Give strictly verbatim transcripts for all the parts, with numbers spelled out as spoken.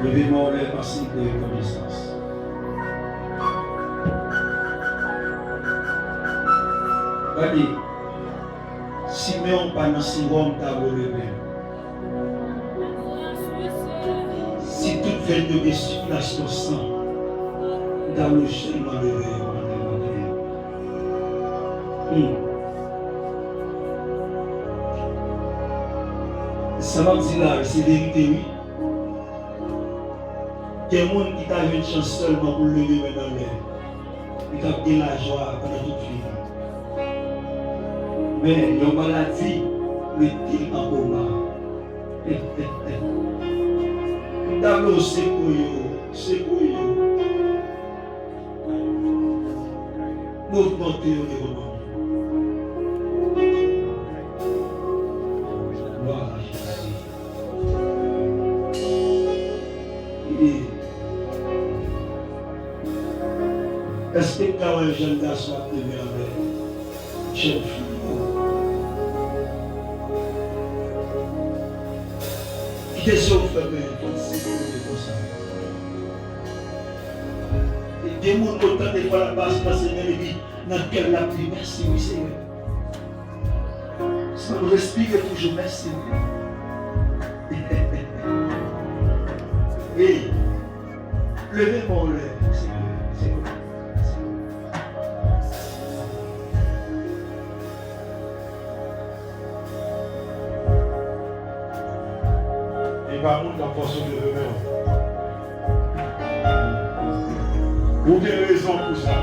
Leve men w anlè, pase yon rekonesans. Gade, si men w pa nan sewòm, m ta vle w leve. Si tout venn yo gen sikilasyon san, m ta vle w sèlman leve yo anlè maten an. Hmm. Sa m ap di la, se verite, wi. Gen moun ki ta jwenn chans sèlman pou l leve men l anlè, li t ap gen lajwa pandan tout vi li. Men, yon maladi mete l an koma. M ta vle w sekoure yo, sekoure yo. Nou monte yo devan Bondye. Glwa a Jezi. Èske n ka wè jèn gason ap leve avèk jèn fi yo? Kite zye w fèmen, fò n sekoure konsa. E gen moun otan de fwa l ap pase nan semen, epi nan kè l ap di, mèsi wi, Senyè. San l respire toujou, mèsi wi. Wi. Leve men w anlè, Senyè. Senyè. E pa moun k ap fòse w leve men w. Ou gen rezon pou sa.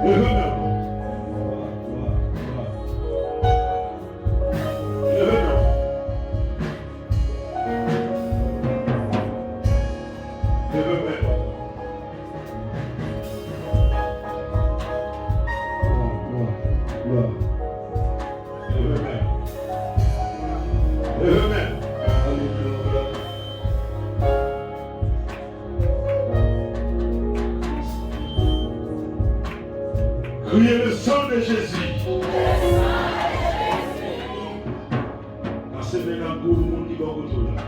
Leve men w. Leve men w. Leve men w. Leve men w. Leve men w. Alelouya. Kriye le sang de Jésus. Pase men nan kou moun ki bò kote w la.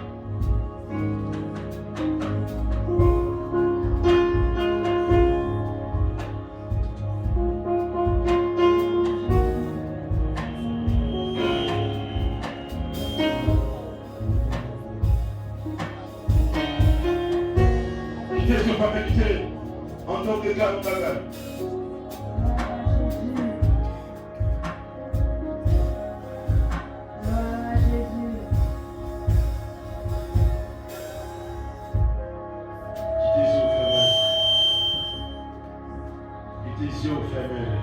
Kite, Senyè, pa kite. Antanke ka yon bagay. Kite zye w fèmen. Kite zye w fèmen.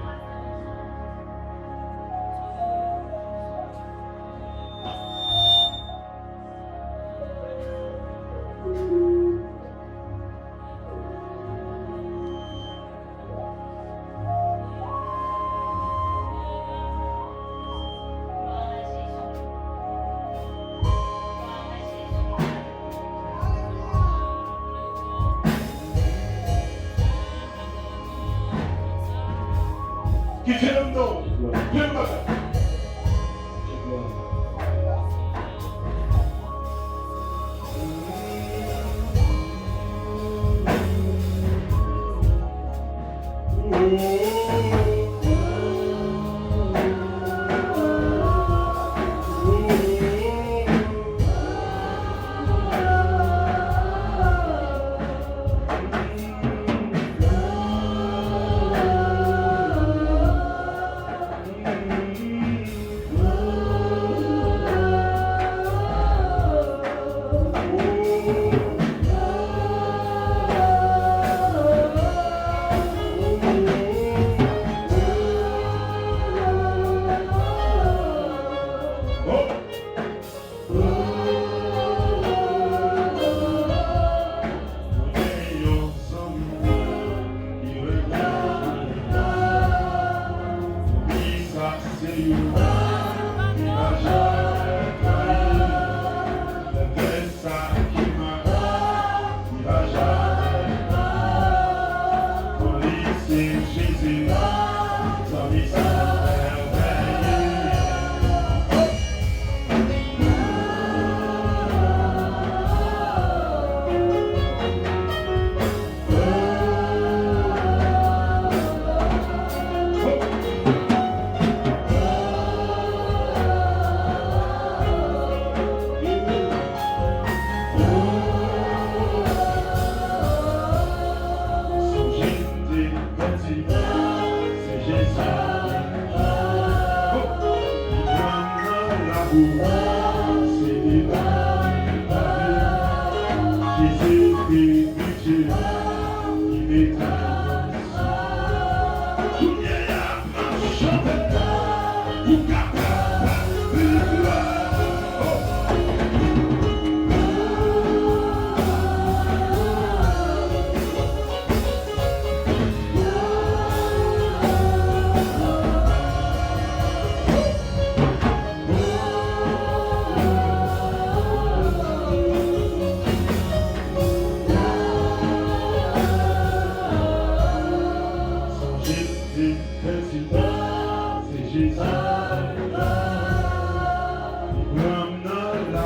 Kite m non. Kite m bagay.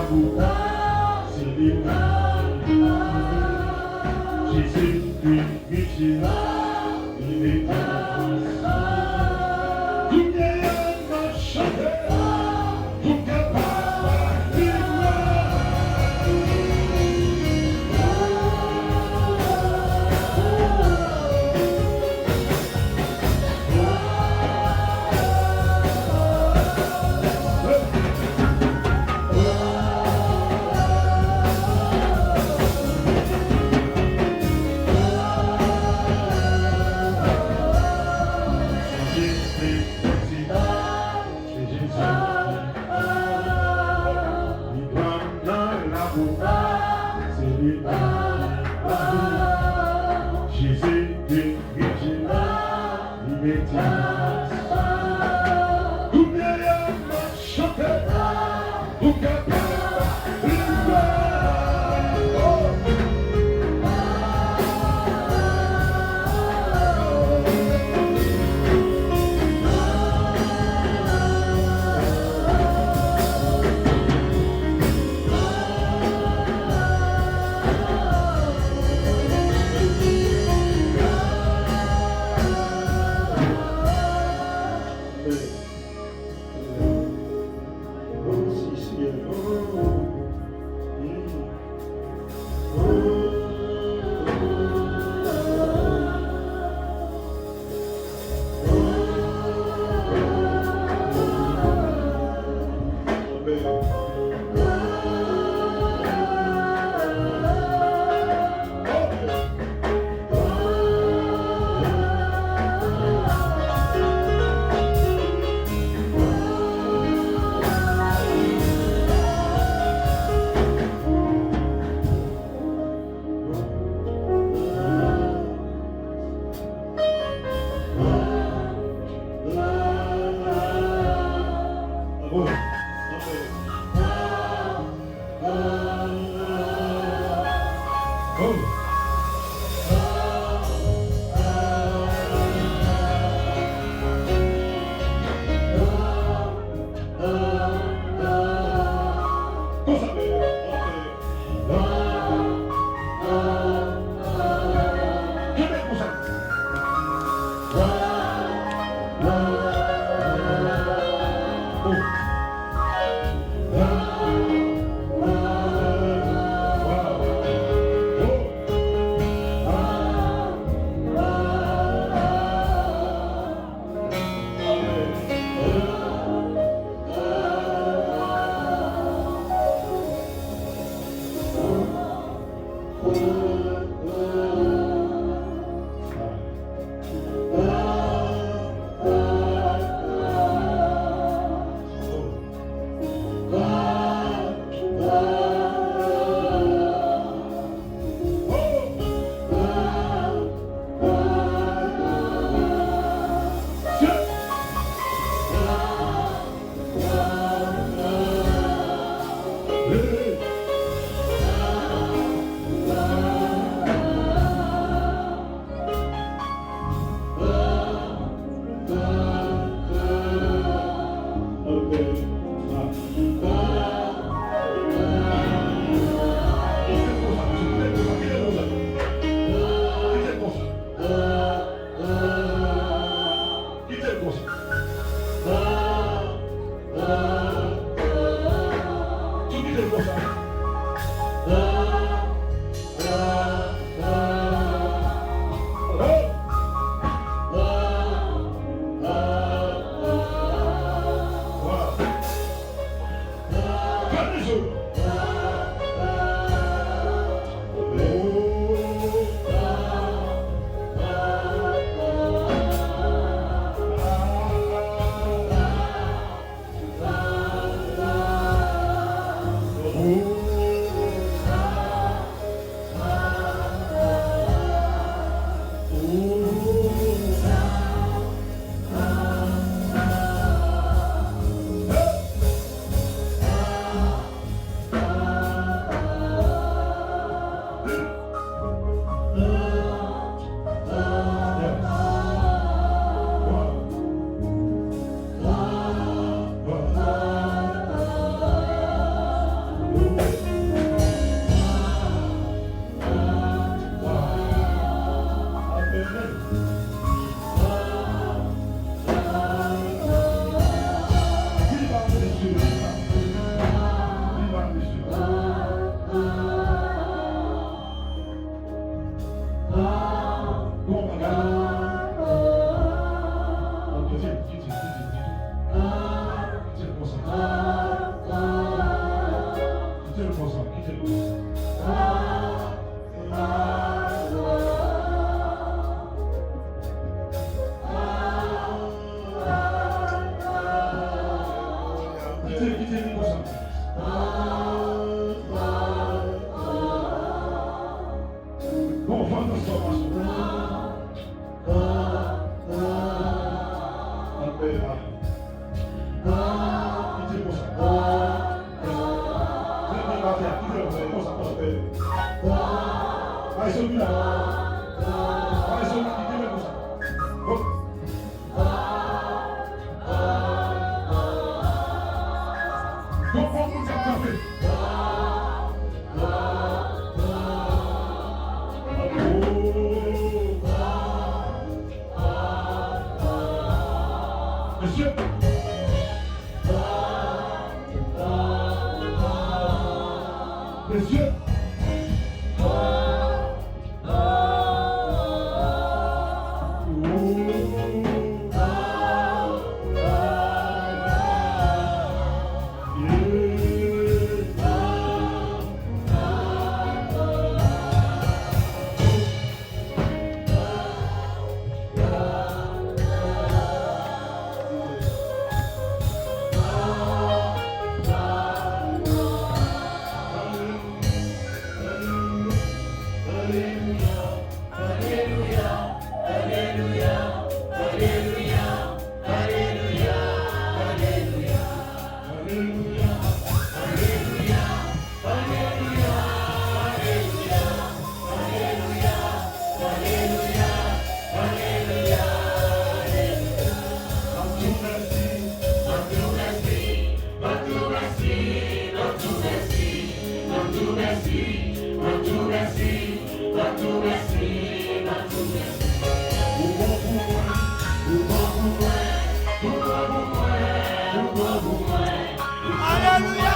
Se li menm. Jezikri, Jezi, li mete. Kounye a n ap chante pou kapab viv la. Se Jezi ki lavi. Jezi ki mete. Kounye a n ap chante pou kapab viv la. Amen. Amen. Oh, si, si, oh. Mm. Oh, oh, oh, oh. Amen. Kite l konsa. Tou kite l konsa. Kite l konsa. Kite, kite li konsa. Bon, van nan fòmasyon. Anpè a. Kite konsa. Kite batè a, kite konsa, konsa, konsa. Bay sou li la. Bay sou li, kite konsa. Hop. Yon bon moun k ap kanpe. Mesye. Mesye. Alelouya!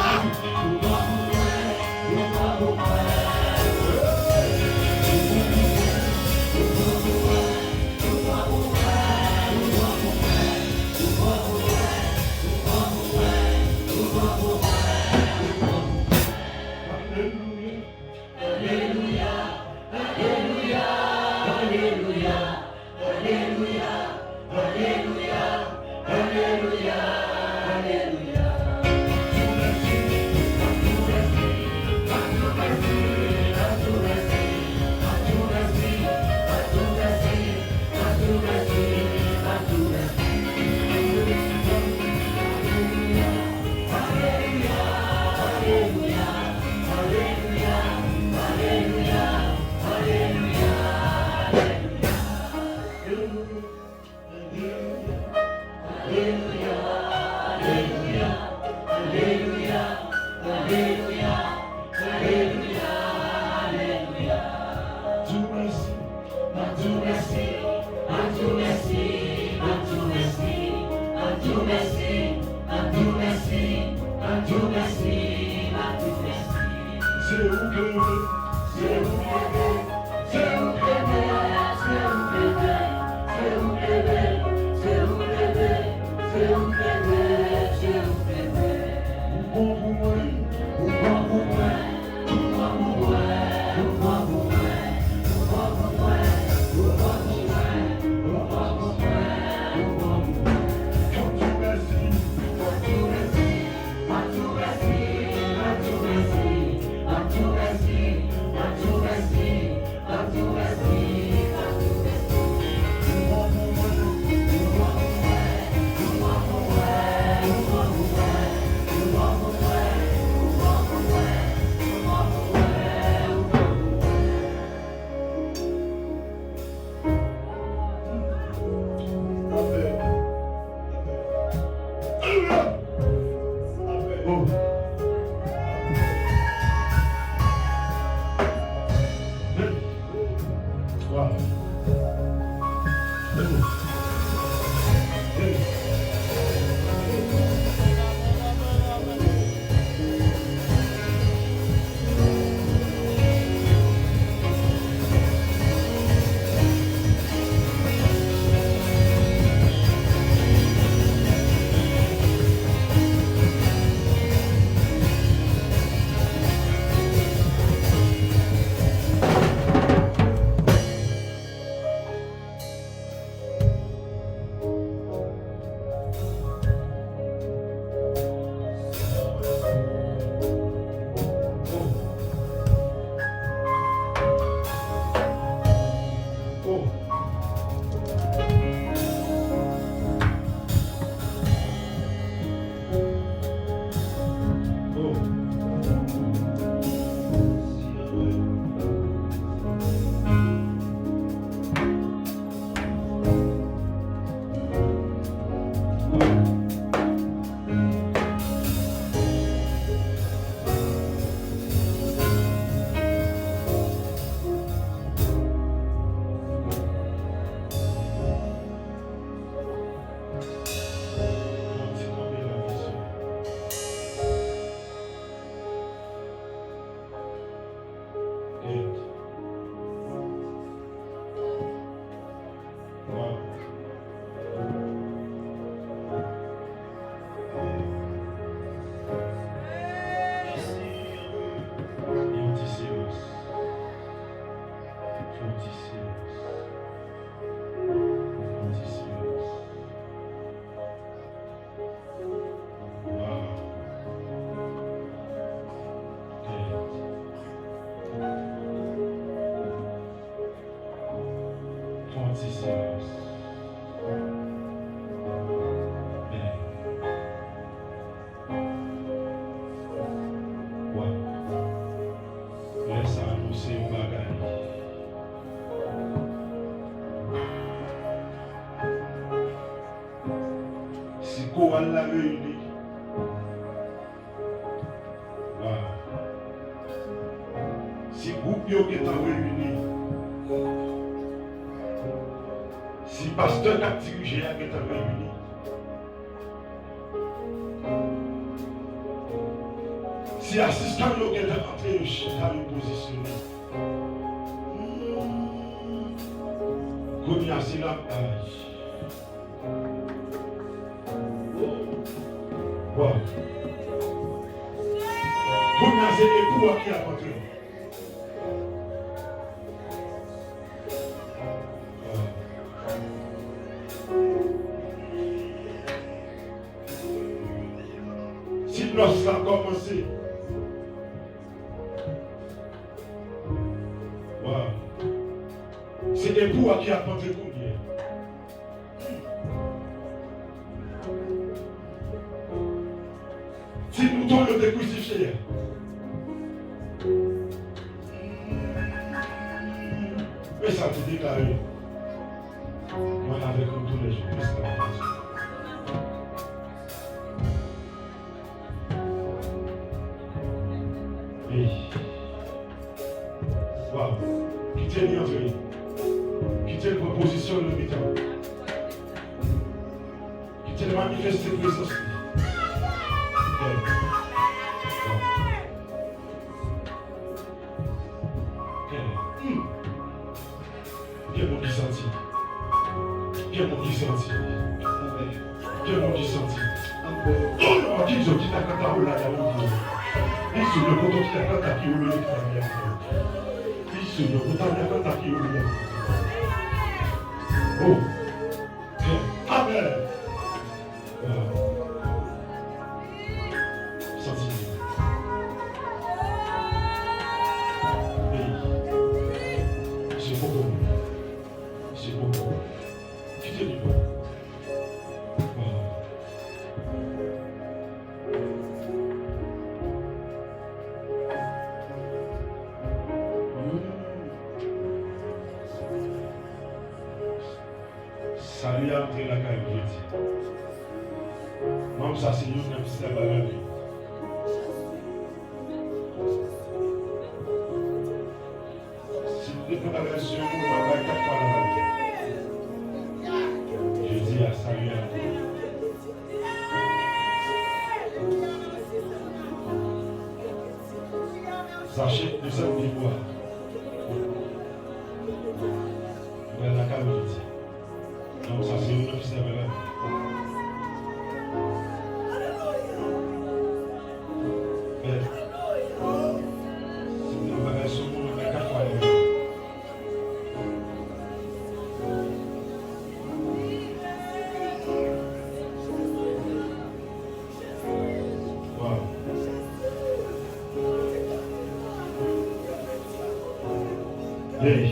Sal la reyini. Waw. Si gwoup yo gentan reyini, si pastè k ap dirije a gentan reyini, si asistan yo gentan antre, yo chita, yo pozisyone, hmm, kounye a se l ap aji. Bon. Kounye a se epou a ki ap antre. Si nòs la kòmanse, waw, se epou a ki ap antre kounye a. Ti mouton yo te krisifye a. Men sa te deklare. Mwen avèk nou toulèjou, men sa te di. Ey. Waw. Kite li antre. Kite l pran pozisyon l nan mitan. Kite l manifeste prezans li. Ey. Waw. Ey. Hmm. Gen moun ki santi. Gen moun ki santi. Gen moun ki santi. Oh, non, ki zo ki ta kanta ou la, la, ou. Isu, le poto ki ta kanta ki ou, le ki ta kanta. Isu, le poto ki ta kanta ki ou, le. Oh. Amen. Santi li. Ey. Se poko. Se poko. Kite li bon. Sali a antre lakay ou jodi. Manm sa se youn nan pistè bagay li. Si nou te fè bagay sou yon moun, mwen bay kat fwa nan lavi. Jodi a, sali a antre. Sache de sèl de bwa. Mwen lakay ou jodi. Donk, sa se youn nan pistè bagay. Men, si w te yon bagay sou moun, mwen kat fwa li. Waw. Hey.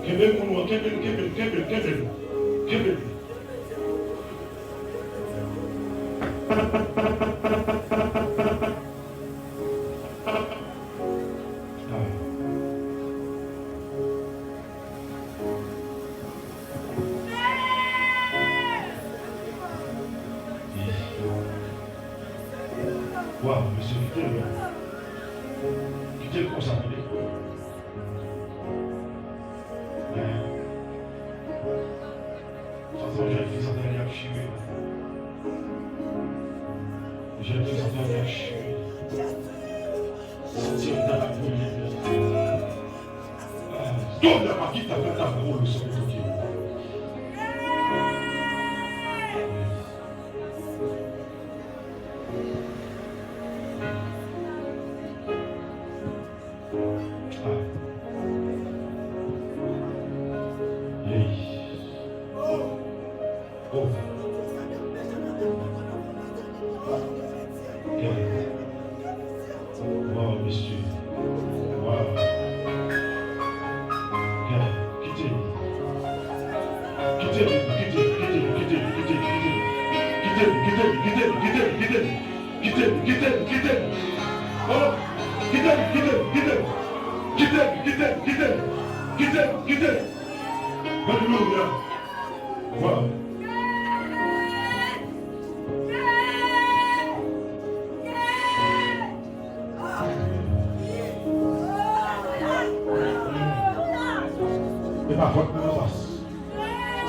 Kenbe l, moun, kenbe l, kenbe l, kenbe l, kenbe l, kenbe l. Waw, mesye, kite l. Kite l konsa, tande. Sa se yon jèn fi santi li ap chire. Jèn fi santi li ap chire. Santi yon dam ap boule. Dòm la pa kite ap fè dam boule sou kote. Ah. Hey. Oh. Yeah. Wow, mesye. Wow. Yeah. Kite li. Kite li, kite li, kite li, kite li, kite li, kite li. Kite li, kite li, kite li, kite li, kite li. Kite l, kite l, kite l. Oh, kite l, kite l, kite l. Kite l, kite l, kite l. Kite l, kite l. Alelouya. Vwala. E pa fòt mwen, non, pas.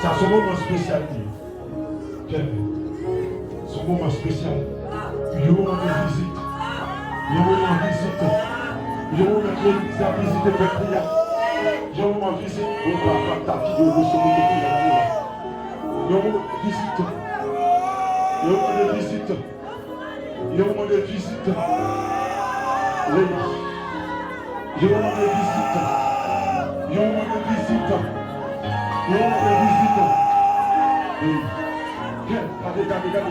Sa se yon moman espesyal li ye. Kenbe. Se yon moman espesyal. Yon moman de vizit. Yon moman vizit. Yon moman ke legliz la vizite pèp li a. Yon moman vizit. Bon, papa, ta ki yo sou kote ki la. Yon moman de vizit. Yon moman de vizit. Yon moman de vizit. Wi. Yon moman de vizit. Yon moman de vizit. Yon moman de vizit. Wi. Gade, gade, gade, gade.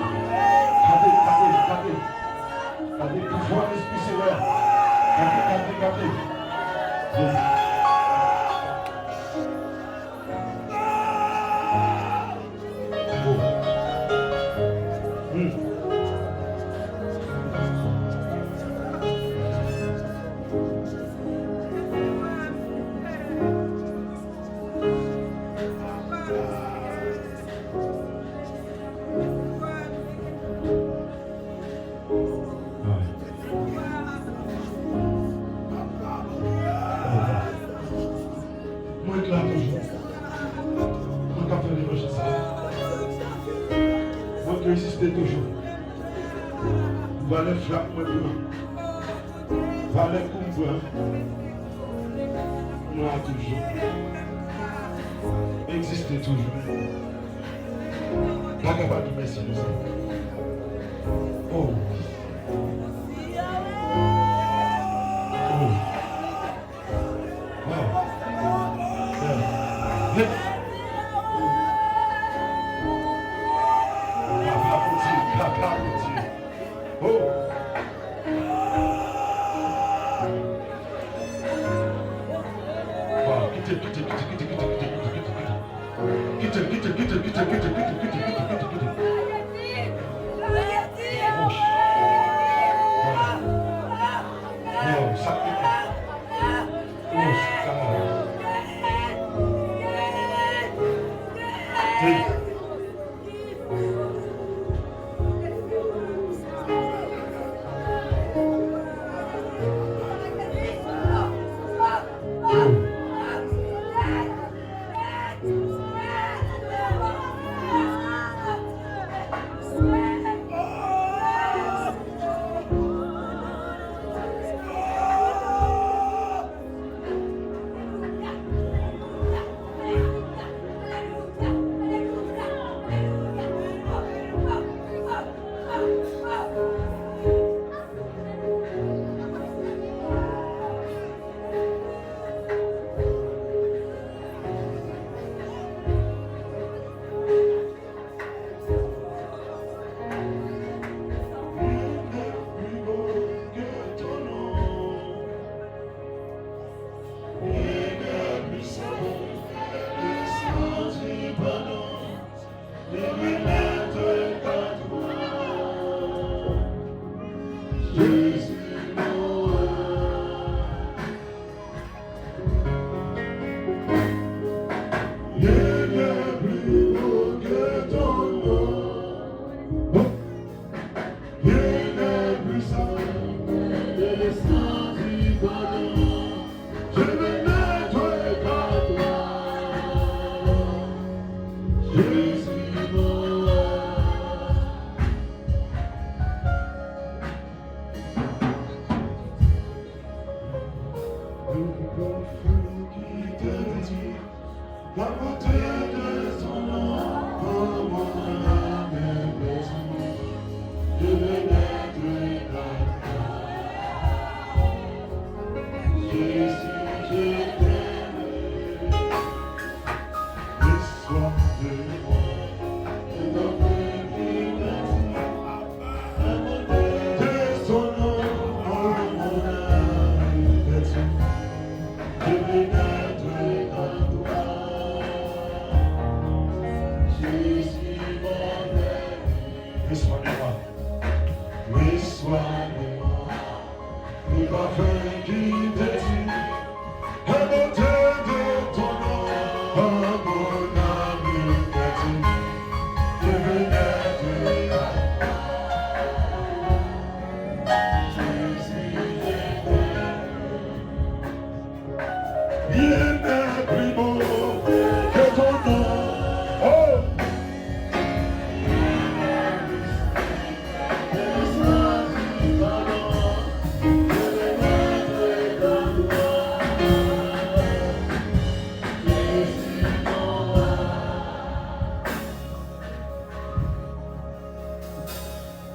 Gade, gade, gade. Gade pouvwa Lespri Senyè. Gade, gade, gade. Wi. Mwen la toujou. Mwen ka fè levanjil sa. Mwen ka egziste toujou. Valè frap mwen pran. Valè kou m pran. Mwen la toujou. Egziste toujou. Pa ka pa di mèsi pou sa. Oh. Oh. Wow. Yeah. Hey. Papa Bondye, papa Bondye. Oh. Wow, kite, kite, kite. Kite, kite, kite. Oh. Wow. Wow, sa ki. Oh, sa. Hey.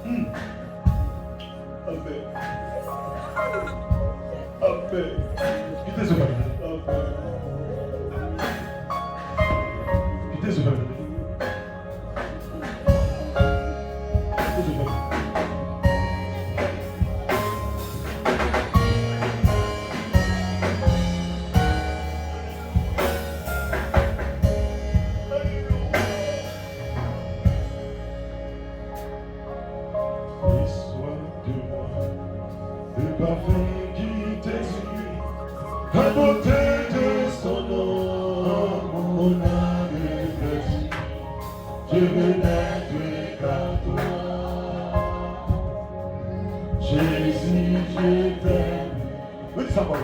Amen. Amen. Kite sou mwen. Amen. Kite sou mwen. Kite sou mwen. Et soif de moi, le parfum qui t'exude, la beauté de son nom, mon âme est perdue. Je veux n'être qu'à toi. Jésus, je t'aime. Wi, sa va.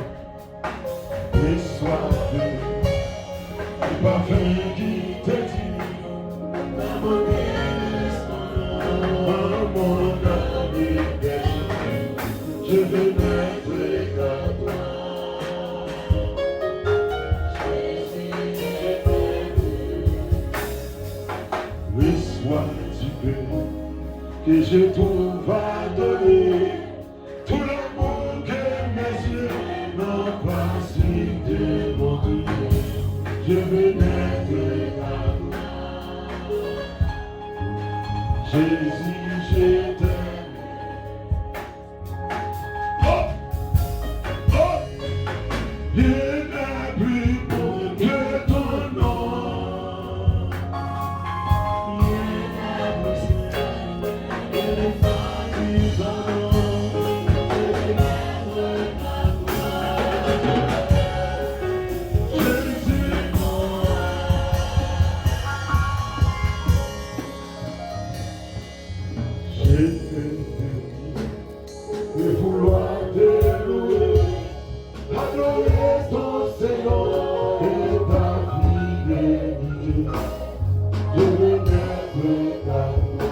Et soif de, du parfum qui t'exude, la beauté de son nom, mon âme est perdue. Je veux n'être qu'à toi. Jésus, je t'aime. Reçois du cœur que je trouve à donner. Tout l'amour que mes yeux n'ont pas su te montrer, je veux n'être qu'à toi. Jésus, je t'aime. Oh, oh, il n'est plus bon que ton nom. Je te bénis et vouloir te louer. Adorer ton Seigneur et ta vie bénie. Je veux n'être qu'à toi.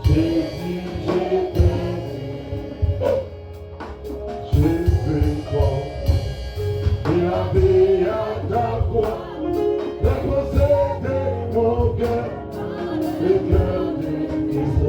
Jésus, je t'aime. Je veux corps et laver à ta croix. Les pensées de mon cœur, le cœur de Christ.